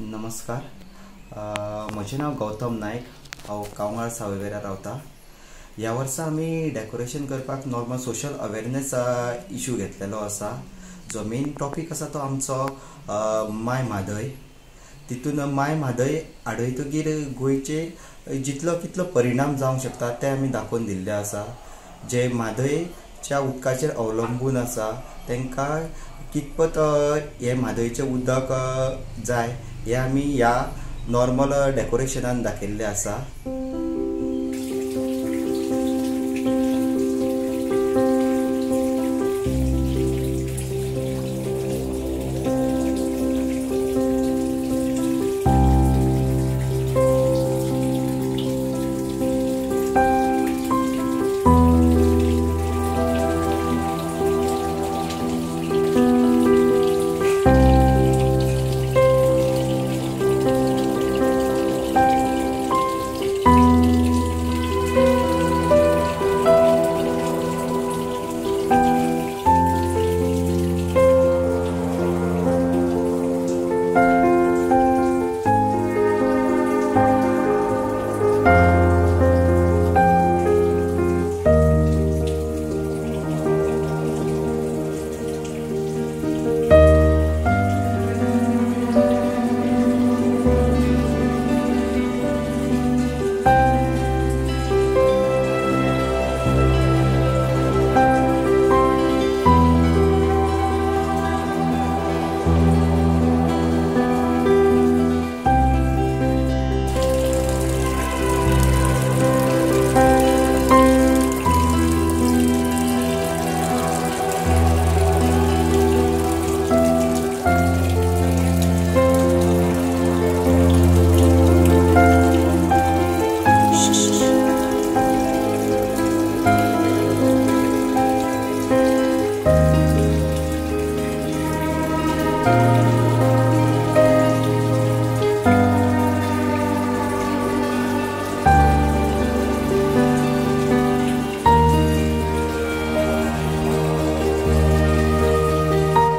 नमस्कार, म्हजें नांव गौतम नायक, हांव कावंगाळ सावयवेऱ्या रावता. ह्या वर्सा आमी डेकोरेशन करपाक नॉर्मल सोशल अवेरनेस इशू घेतलेलो आसा. जो मेन टॉपीक आसा तो आमचो my Mhadei. तितून my Mhadei आडयतगीर गोंयचे जितलो कितलो परिणाम जावंक शकता ते आमी दाखोवन दिल्ले आसा. जे म्हादयच्या उदकाचेर अवलंबून आसा तांकां कितपत हे म्हादयचें उदक जाय हे आमी ह्या नॉर्मल डेकोरेशनान दाखयल्लें आसा.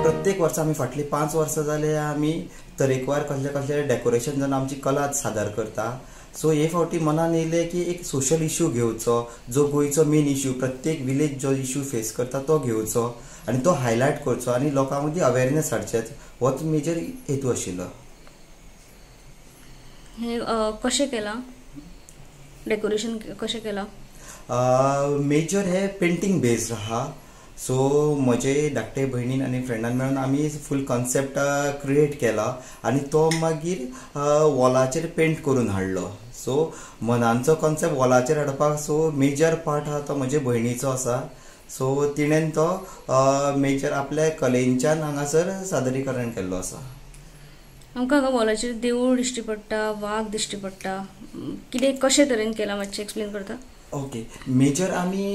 प्रत्येक वर्सा आमी फाटलीं 5 वर्सां जाले आमी तरेकवार कसले कसले डेकोरेशन जावन आमची कला सादर करता. सो हे फावटी मनान येयलें की एक सोशल इशू घेवचो, जो गोंयचो मेन इशू, प्रत्येक विलेज जो इशू फेस करता तो घेवचो आनी तो हायलायट करचो आनी लोकां मदीं अवेरनेस हाडचें, होच मेजर हेतू आशिल्लो. हे कशें केलां डेकोरेशन, कशें केलां? मेजर हे पेंटींग बेस्ड आहा. सो म्हजे धाकटे भयणीन आनी फ्रेंडान मेळून आमी फूल कॉन्सेप्ट क्रिएट केला आनी तो मागीर वॉलाचेर पेंट करून हाडलो. सो मनांचो कॉन्सेप्ट वॉलाचेर हाडपाक सो मेजर पार्ट आहा तो म्हजे भयणीचो आसा. सो तिणेन तो मेजर आपल्या कलेंच्यान हांगासर सादरीकरण केल्लो आसा. आमकां हांगा वॉलाचेर देवूळ दिश्टी पडटा, वाग दिश्टी पडटा, कितें कशे तरेन केलां मातशें एक्सप्लेन करता? ओके, मेजर आमी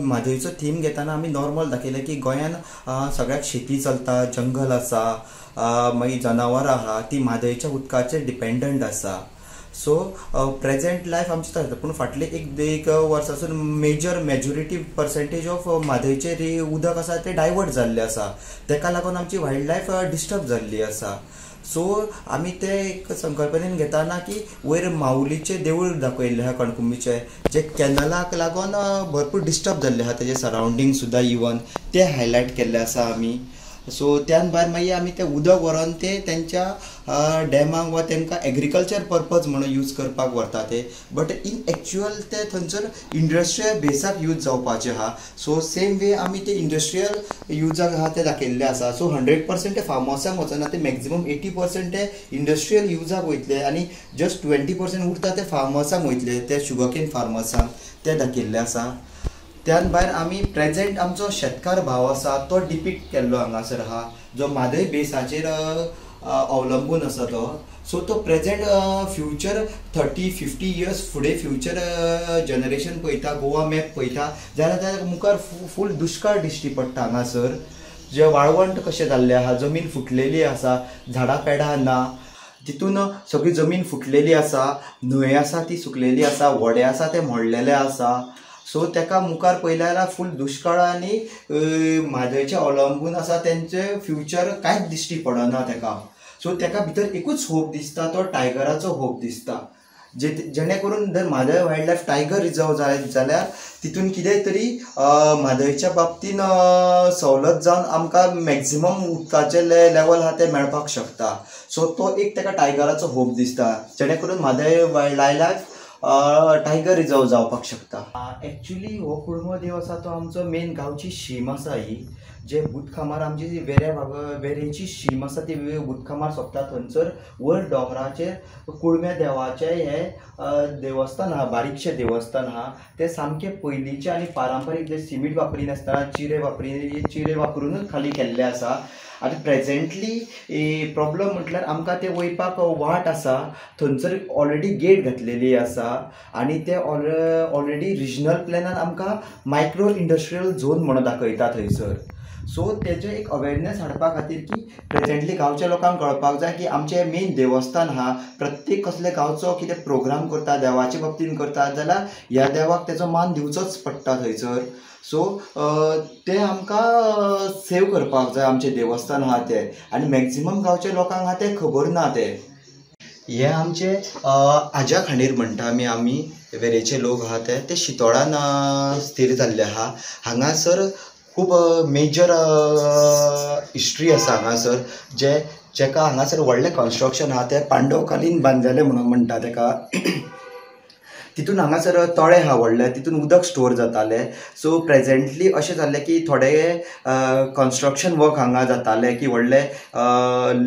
म्हादयचो थीम घेतना आमी नॉर्मल दाखयलें की गोंयान सगळ्याक शेती चलता, जंगल आसा, मागीर जनावरां आहा, ती म्हादयच्या उदकाचेर डिपेंडंट आसा. सो प्रेजेंट लायफ आमची चलता, पूण फाटले एक वर्सासून मेजर मेजोरिटी पर्सेंटेज ऑफ म्हादयचें उदक आसा तें डायवर्ट जाल्लें आसा. तेका लागून आमची वायल्ड लायफ डिस्टर्ब जाल्ली आसा. सो आमी ते एक संकल्पनेन घेताना की वयर माऊलीचें देवूळ दाखयल्लें आहा कणकुंबीचें, जें कॅनलाक लागून भरपूर डिस्टर्ब जाल्लें आहा, तेजें सरावंडींग सुद्दां इवन तें हायलायट केल्लें आसा आमी. सो त्यान भायर मागीर आमी तें उदक व्हरोन ते तेंच्या डॅमाक वा तेंकां एग्रीकल्चर पर्पज म्हणून यूज करपाक व्हरता ते, बट इन एक्चुअल ते थंयसर इंडस्ट्रियल बेसाक यूज जावपाचें आहा. सो सेम वे आमी ते इंडस्ट्रियल युजाक आहा ते दाखयल्ले आसा. सो 100% ते फार्म हावसाक वचना, ते मॅक्झिमम 80% ते इंडस्ट्रियल युजाक वयतले आनी जस्ट 20% उरता ते फार्म हावसाक वयतले, ते शुगरकेन फार्मर्सांक ते दाखयल्ले आसा. त्यान भायर आमी प्रेजेंट आमचो शेतकार भाव आसा तो डिपिक्ट केल्लो हांगासर आहा, जो म्हादय बेसाचेर अवलंबून आसा तो. सो तो प्रेजेंट फ्युचर 30-50 इयर्स फुडें फ्युचर जनरेशन पळयता, गोवा मॅप पळयता जाल्यार त्या मुखार फूल दुश्काळ दिश्टी पडटा. हांगासर जे वाळवंट कशें जाल्लें आहा, जमीन फुटलेली आसा, झाडां पेडां ना, तितून सगळी जमीन फुटलेली आसा, न्हंय आसा ती सुकलेली आसा, व्हडें आसा तें मोडलेलें आसा. सो तेका मुखार पळयलें जाल्यार फूल दुश्काळ आनी म्हादयचें अवलंबून आसा, तेंचें फ्युचर कांयच दिश्टी पडना तेका. सो तेका भितर एकूच होप दिसता, तो टायगराचो होप दिसता, जेणे करून जर Mhadei wild life tiger reserve जायत जाल्यार तितून कितें तरी म्हादयच्या बाबतीन सवलत जावन आमकां मॅक्झिमम उदकाचें लेवल आहा तें मेळपाक शकता. सो तो एक ताका टायगराचो होप दिसता, जेणे करून Mhadei wild life tiger reserve जावपाक शकता. एक्चुली हो कुळमो देव आसा तो आमचो मेन गांवची शीम आसा ही, जे भूतखामार आमची जी वेरेची शीम आसा ती भूतखामार सोंपता, थंयसर वयर दोंगराचेर कुळम्या देवाचें हें देवस्थान आहा, बारीकशें देवस्थान आहा. तें सामकें पयलींचें आनी पारंपारीक, जे सिमीट वापरिनासतना चिरे वापरुनूच खाली केल्लें आसा. आतां प्रेजेंटली प्रॉब्लम म्हटल्यार आमकां तें वयपाक वाट आसा, थंयसर ऑलरेडी गेट घातलेली आसा आनी ते ऑलरेडी रिजनल प्लॅनान आमकां मायक्रो इंडस्ट्रियल झोन म्हणून दाखयता थंयसर. सो तेजें एक अवेरनेस हाडपा खातीर की प्रेजेंटली गांवच्या लोकांक कळपाक जाय की आमचें मेन देवस्थान आहा, प्रत्येक कसले गांवचो कितें प्रोग्राम करता देवाचे बाबतीन करता जाल्यार ह्या देवाक तेजो मान दिवचोच पडटा थंयसर. सो तें आमकां सेव करपाक जाय आमचें देवस्थान आहा तें, आनी मॅक्झिमम गांवच्या लोकांक आहा तें खबर ना तें. हे आमचे आज्या खांडीर म्हणटा आमी, आमी वेरेचे लोक आहा ते शितोळान स्थीर जाल्ले आहा. हांगासर खूब मेजर हिस्ट्री आसा हांगासर, जे जेका हांगासर व्हडलें कन्स्ट्रक्शन आहा तें पांडवकालीन बांदलेलें म्हणून म्हणटा तेका. तितून हांगासर तळें आहा व्हडलें, तितून उदक स्टोर जातालें. सो प्रेजेंटली अशें जाल्लें की थोडे कन्स्ट्रक्शन वर्क हांगा जातालें की व्हडले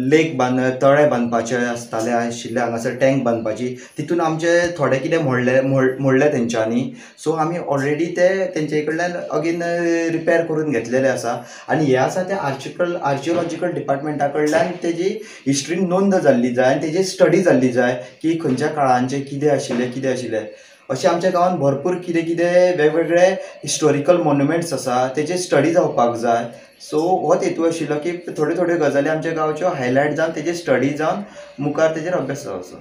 लेक तळें बांदपाचें आसतालें आशिल्लें हांगासर, टँक बांदपाची, तितून आमचे थोडे कितें मोडलें तेंच्यांनी. सो आमी ऑलरेडी ते तेंचे कडल्यान अगेन रिपेर करून घेतलेले आसा. आनी हें आसा तें आर्किओलॉजिकल डिपार्टमेंटा कडल्यान तेजी हिस्ट्री नोंद जाल्ली जाय आनी तेजी स्टडी जाल्ली जाय की खंयच्या काळांचें कितें आशिल्लें कितें आशिल्लें. अशें आमच्या गांवांत भरपूर कितें कितें वेगवेगळे हिस्टोरिकल मोन्युमेंट्स आसा तेजे स्टडी जावपाक जाय. सो होच हेतू आशिल्लो की थोड्यो थोड्यो गजाली आमच्या गांवच्यो हायलायट जावन तेजे स्टडी जावन मुखार तेजेर अभ्यास जावचो.